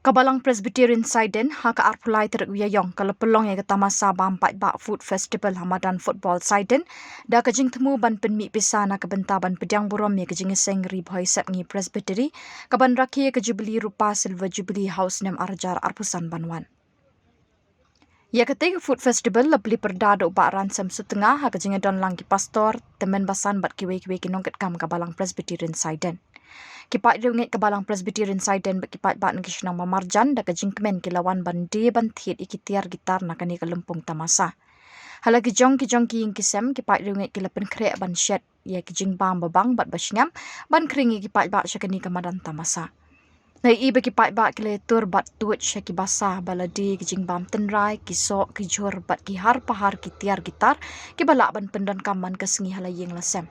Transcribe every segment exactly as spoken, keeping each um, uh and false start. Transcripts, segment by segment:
Ka Balang Presbyterian Saiden ha ka arphew lai tarik u Ïaïong ka la pynlong ïa ka tamasa bam paidbah Food Festival ha madan football Saiden da ka jingthmu ban pynmih pisa na ka bynta ban pdiang burom ïa ka jingïaseng Ri Bhoi Sepngi Presbytery kaban rakhe ïa ka Jubilee Rupa Silver Jubilee ha u snem ar hajar arphew san ban wan. Ïa katei ka Food Festival la plie pyrda da u Bah Ransem Sutnga ha ka jingïadon lang ki pastor, tymmen basan bad kiwei kiwei ki nongkitkam ka Balang Presbyterian Saiden. Ki paid riewngeit ka Balang Presbyterian Saiden bad ki paidbah na ki shnong ba marjan da ka jingkmen ki la wan ban die ban thied ïa ki tiar ki tar na kane ka lympung tamasa. Ha la ki jong ki jong ki ïing ki sem ki paid riewngeit ki la pynkhreh ban shet ïa ki jingbam ba bang bad ba sngem ban khring ïa ki paidbah sha kane ka madan tamasa. Ngi ïohi ba ki paidbah ki la ïatur bad tuid sha ki basa ba la die ki jingbam tynrai, ki soh, ki jhur bad ki har pahar ki tiar ki tar kiba lah ban pyndonkam man ka sngi ha la ïing la sem.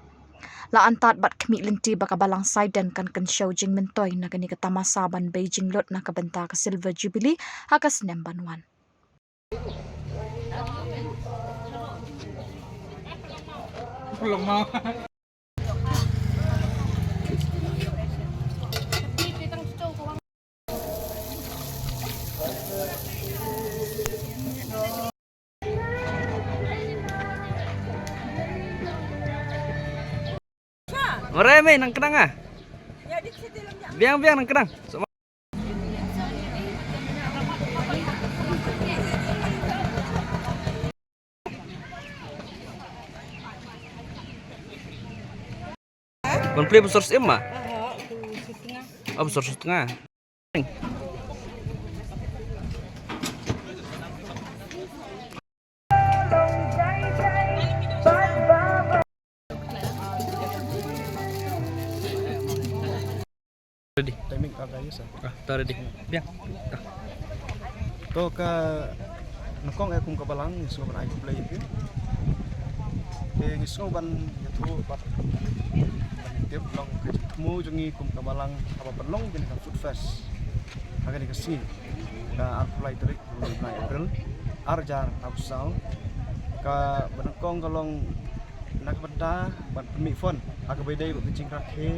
La antad bad khmih lynti ba ka Balang Saiden kan kynshew jingmyntoi na kane ka tamasa ban bei jinglut na ka bynta ka Silver Jubilee ha ka snem ban wan. Ore me nang kenang ah. Biang biang nang kenang. Ban plie bsor sim ma? Oh, bsor setengah. Ready. Timing ka kaya sa. Ah, ta ready. Biang. Ah. To ka nyngkong eh kum ka Balang ngi sngew ban ai khublei ïa phi. Te ngi sngew ban ïathuh bad ban tip long ka jingthmu jong ngi kum ka Balang haba pynlong kane ka Food Fest ha kane ka sngi ka arphew lai tarik u bnai April ar hajar arphew saw. Kaba nyngkong ka long na ka bynta ban pynmih fund ha kaba ïadei bad ka jingrakhe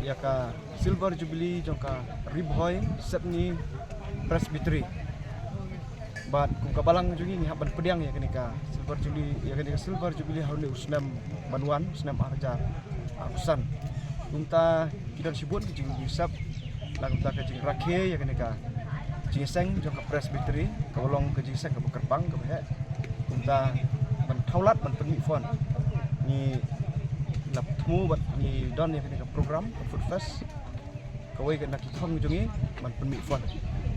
ïa ka Silver Jubilee jong ka Ri Bhoi Sepngi Presbytery. Bad kum ka Balang jong ngi ngi hap ban pdiang ïa kane ka Silver Jubilee, ïa kane ka Silver Jubilee ha une u snem ban wan, u snem ar hajar arphew san. Kumta ki don shibun ki jingïasep na ka bynta ka jingrakhe ïa kane ka jingïaseng jong ka Presbytery kaba long ka jingïaseng kaba kyrpang kaba heh. Kumta ban thaw lad ban pynmih fund ngi la thmu bad ngi don ïa kane ka program ka Food Fest. Kawei ka na ki thong jong ngi ban pynmih fund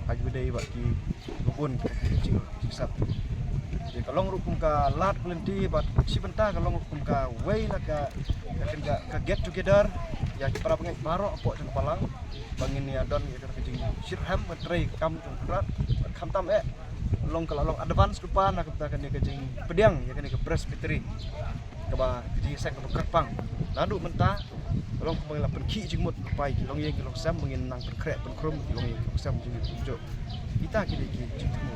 ha kaba ïadei bad kiba bun ki jingïasep. Te ka long ruh kum ka lad ka lynti bad shi bynta ka long ruh kum kawei na ka, ka, ka, ka get together ïa ki para bangeit baroh hapoh jong ka Balang ba ngin ïa don ïa ka jingshitrhem ban trei kam jong ka Trai. Khamtam eh long ka la long advance lypa na ka bynta kane ka jingpdiang ïa kane ka Presbytery kaba ka jingïaseng kaba kyrpang. Naduh mynta ka long kumba ngi la pynkhih jingmut lypa ïa ki longïing ki longsem ba ngin nang pynkhreh pynkhrum ïa ki longïing ki longsem jong ngi kumjuh. Kita ki dei ki jingthmu.